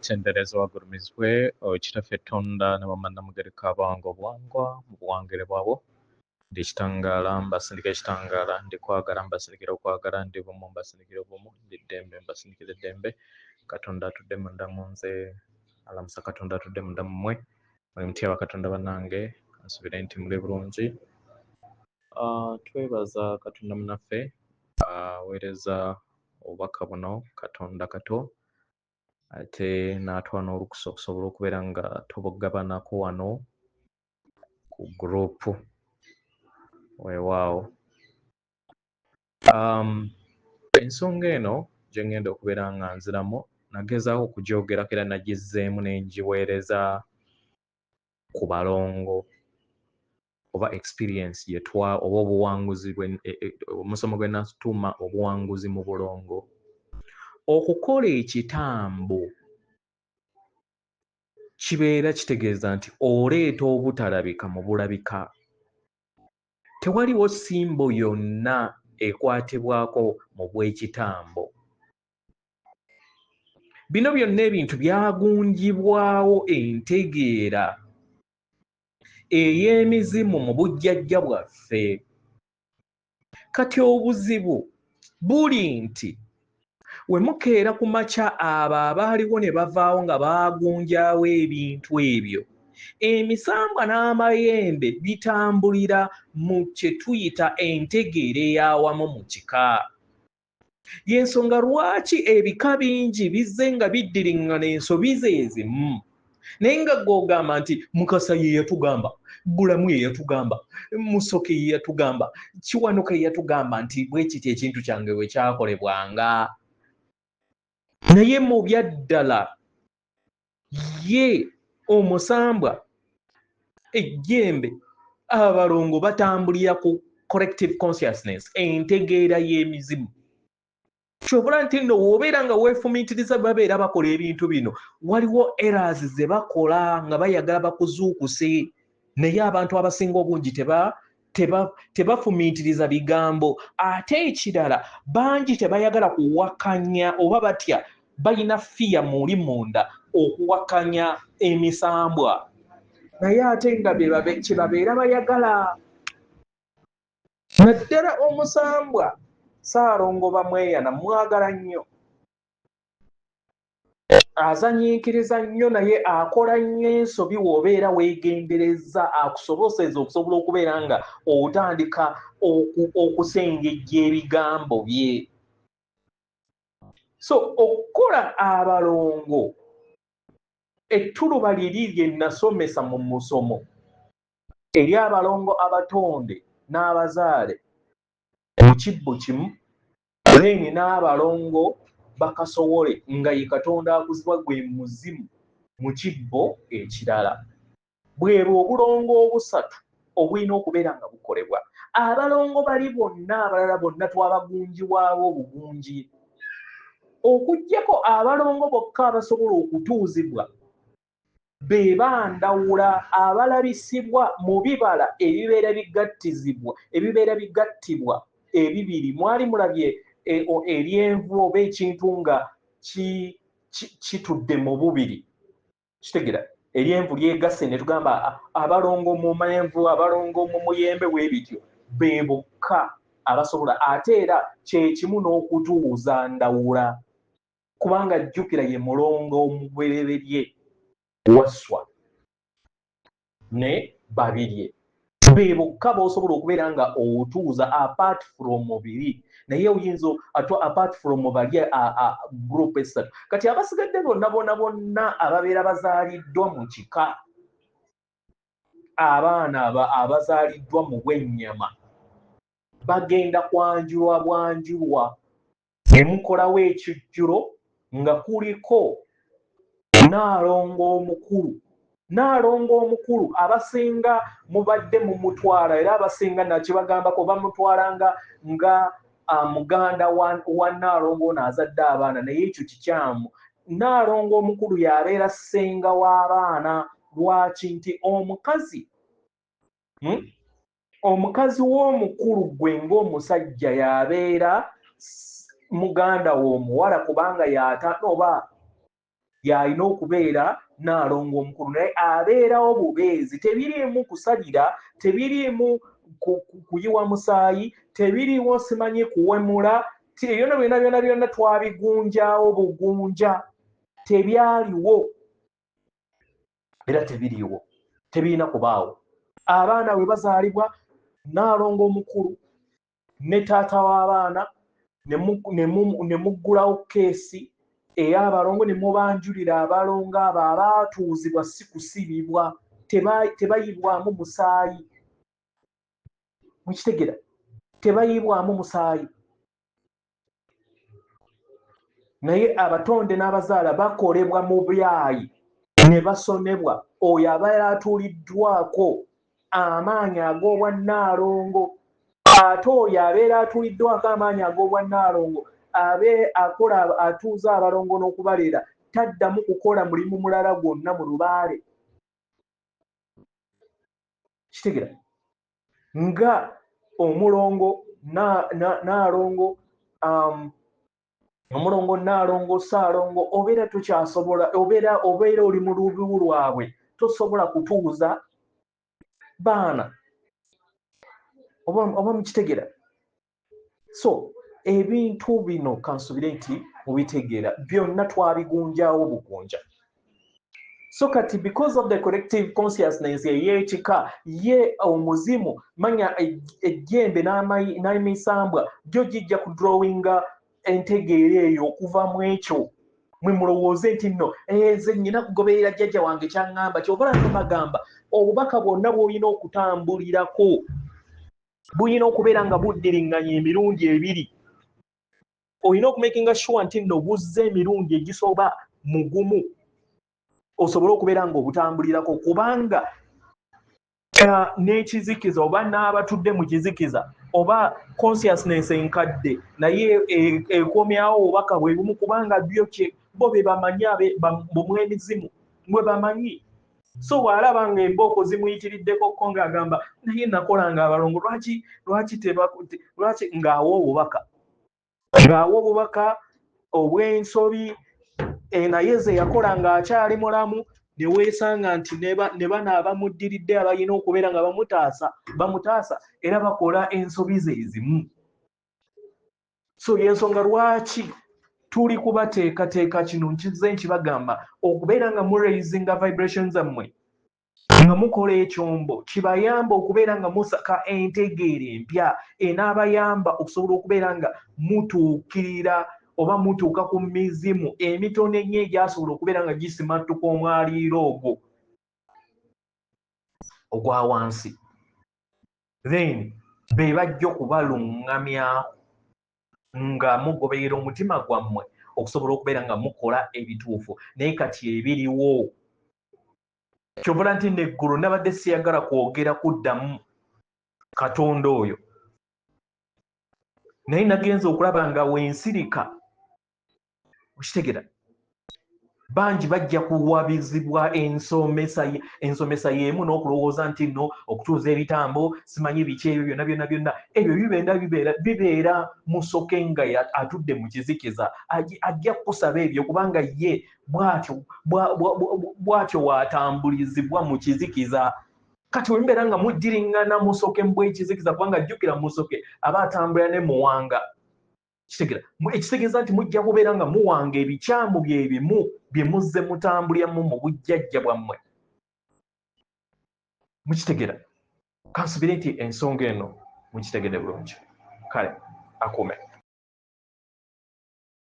Tendereza wagulumizibwe Kitaffe Tonda ne Wamma Nnamugereka abawanga obuwangwa mu buwangire bwabwo. Ndi kitangaala mbasindika ekitangaala, ndi kwagala mbasindikira okwagala, ndi bumu mbasindikira obumu, ndi ddembe mbasindikira eddembe. Katonda atudde munda mu nze, alamusa Katonda atudde munda mu mmwe. Muli mutya bakatonda bannange? Nsuubire nti muli bulungi. Twebaza Katonda munnaffe aweereza obubaka buno Katonda Kato ate n'atuwa n'olukusa okusobola okubeera nga tubugabanako wano ku group. Weewaawo. Ensonga eno gye ŋŋenda okubeera nga nziramu nagezaako okugyogerako era nagizzeemu ne ngiweereza ku balongo oba experience gye twa oba obuwanguzi bwe omusomo gwe natuuma obuwanguzi mu bulongo. Okukola ekitambo kibeera kitegeeza nti oleeta obutalabika mu bulabika. Tewaliwo ssimbo yonna ekwatibwako mu bw'ekitambo. Bino byonna ebintu byagunjibwawo entegeera ey'emizimu mu bujjajja bwaffe. Kati obuzibu buli nti we mukeera ku makya abo abaaliwo ne bavaawo nga baagunjaawo ebintu ebyo, emisambwa n'amayembe bitambulira mu kye tuyita entegeera ey'awamu mu kika. Y'ensonga lwaki ebika bingi bizze nga biddiriŋŋana ensobi ze zimu. Naye nga ggwe ogamba nti Mukasa ye yatugamba, Bulamu ye yatugamba, Musoke ye yatugamba, Kiwanuka ye yatugamba nti bwe kityo ekintu kyange bwe kyakolebwanga. Naye mu byaddala ye omusambwa, ejjembe, abalongo batambulira ku collective consciousness, entegeera y'emizimu. Kyobula nti nno w'obeera nga weefumiitiriza babeera bakola ebintu bino, waliwo errors ze bakola nga bayagala bakuzuukuse, naye abantu abasinga obungi tebafumiitiriza bigambo. Ate ekirala, bangi tebayagala kuwakanya oba batya, balina fiya muli munda okuwakanya emisambwa, naye ate nga kye babeera bayagala. Naddala omusambwa Ssaalongo Bamweyana mmwagala nnyo. Azanyiikiriza nnyo naye akola nnyo ensobi w'obeera weegenderezza akusoboseza okusobola okubeera nga otandika okusengejja ebigambo bye. So okukola abalongo ettuluba liri lye nasomesa mu musomo eri abalongo abatonde n'abazaale mu kibbo kimu, then n'abalongo bakasowole nga ye Katonda akuzibwa gwe muzimu mu kibbo ekirala. Bwebwo obulongo obusatu obulina okubeera nga bukolebwa. Abalongo bali bonna abalala bonna twabagunjibwawo obugunji, okuggyako abalongo bokka abasobola okutuuzibwa be bandawula abalabisibwa mu bibala ebibeera bigattizibwa, ebibeera bigattibwa ebibiri. Mwali mulabye eryenvu oba ekintu nga kitudde mu bubiri, kitegera eryenvu lyegasse ne tugamba abalongo mu menvu, abalongo mu muyembe, bwe bityo be bokka abasobola. Ate era kye kimu n'okutuuza ndawula, kubanga jjukira ye mulongo omubereberye Wasswa ne Babirye be bokka b'osobola okubeera nga otuuza apart from biri, naye oyinza apart from bali group essatu. Kati abasigadde bonna bonna bonna ababeera bazaaliddwa mu kika, abaana abazaaliddwa mu bwennyama bagenda kwanjulwa bwanjulwa ne mukolawo ekijjulo nga kuliko Nnaalongo omukulu. Nnaalongo omukulu abasinga mubadde mumutwala, era abasinga nakibagambako bamutwala nga muganda wa Nnaalongo ono azadde abaana, naye ekyo kikyamu. Nnaalongo omukulu y'abeera ssenga w'abaana. Lwaki? Nti omukazi, Omukazi w'omukulu ggwe ng'omusajja y'abeera muganda wo omuwala, kubanga y'ata oba Y'alina okubeera Nnaalongo omukulu, naye abeerawo bubeezi. Tebiriimu kusalira, tebiriimu kuyiwa musaayi, tebiriiwo simanyi kuwemula. Byonna byonna byonna byonna twabigunjaawo bugunja, tebyaliwo era tebiriiwo, tebirina kubaawo. Abaana bwe bazaalibwa, Nnaalongo omukulu ne taata w'abaana ne muggulawo keesi ey'abalongo ne mubanjulira abalongo abo abaatuuzibwa, si kusibibwa, tebayibwamu musaayi. Mukitegera? Tebayibwamu musaayi, naye abatonde n'abazaala bakolebwa mu byayi ne basonebwa oyo abeera atuuliddwako amaanyi ag'obwannaalongo. Ate oyo abeera atuuliddwako amaanyi ag'obwannaalongo abe akola atuuza abalongo n'okubalera, taddamu kukola mulimu mulala gwonna mu lubaale. Kitegera nga omulongo naalongo, omulongo naalongo saalongo, obeera tokyasobola, obeera oli mu lubu lwabwe, tosobola kutuuza baana. Oba mukitegera? So ebintu bino kansubire nti mubitegeera, byonna twabigunjawo bugunja. So kati because of the collective consciousness ey'ekika, ye omuzimu manya ejjembe n'emisambwa gyo gijja kudrawinga entegeera eyo okuva mu ekyo. Mwe mulowooze nti nno nze nnyina kugoberera jjajja wange kyaŋŋamba. Kyova nga bagamba obubaka bwonna bw'olina okutambulirako bulina okubeera nga buddiriŋŋanya emirundi ebiri. Olina okumakinga sure nti nno buzze emirundi egisoba mugumu osobole okubeera nga obutambulirako, kubanga n'ekizikiza oba n'abatudde mu kizikiza oba consciousness enkadde naye ekomyawo obubaka bwe bumu, kubanga byo bo be bamanyi bumwemizimu bwe bamanyi. So bw'alaba nga embooko zimuyitiriddeko ko ng'agamba naye nakolanga abalongo, lwaki ng'awa obubaka obw'ensobi, naye ze yakola ng'akyali mulamu, ne weesanga nti ne bano abamuddiridde abalina okubeera nga bamutaasa era bakola ensobi ze ezimu. So yensonga lwaki tuli kubateekateeka kino. Nkize nkibagamba okubeera nga muraisinga vibration zammwe nga mukola ekyombo kibayamba okubeera nga musaka entegeera empya enaabayamba okusobola okubeera nga mutuukirira oba mutuuka ku mizimu emitono ennyo egyasobola okubeera nga gisimattuka omwaliiro ogwo ogwa wansi, then be bajja okubaluŋŋamya nga mugoberera omutima gwammwe okusobola okubeera nga mukola ebituufu. Naye kati ebiriwo kyovula nti neggulu nabadde siyagala kwogera kuddamu Katonda oyo, naye nagenza okulaba nga wensirika, okitegera, bangi bajja kuwabizibwa ensomesa y'emu n'okulowooza nti nno okutuuza ebitambo simanyi biki, ebyo byonna byonna byonna ebyo bibenda bibeera musoke nga atudde mu kizikiza ajja kukusaba ebyo, kubanga ye bw'atyo waatambulizibwa mu kizikiza. Kati we mubeera nga muddiriŋŋana musoke bw'ekizikiza, kubanga jjukira musoke aba atambulira ne muwanga, kitegera, ekitegeeza nti mujja kubeera nga muwanga ebikyamu bye bimu bye muzze mutambuliramu mu bujjajja bwammwe. Mukitegera? Kansubire nti ensonga eno mukitegedde bulungi. Kale akuume.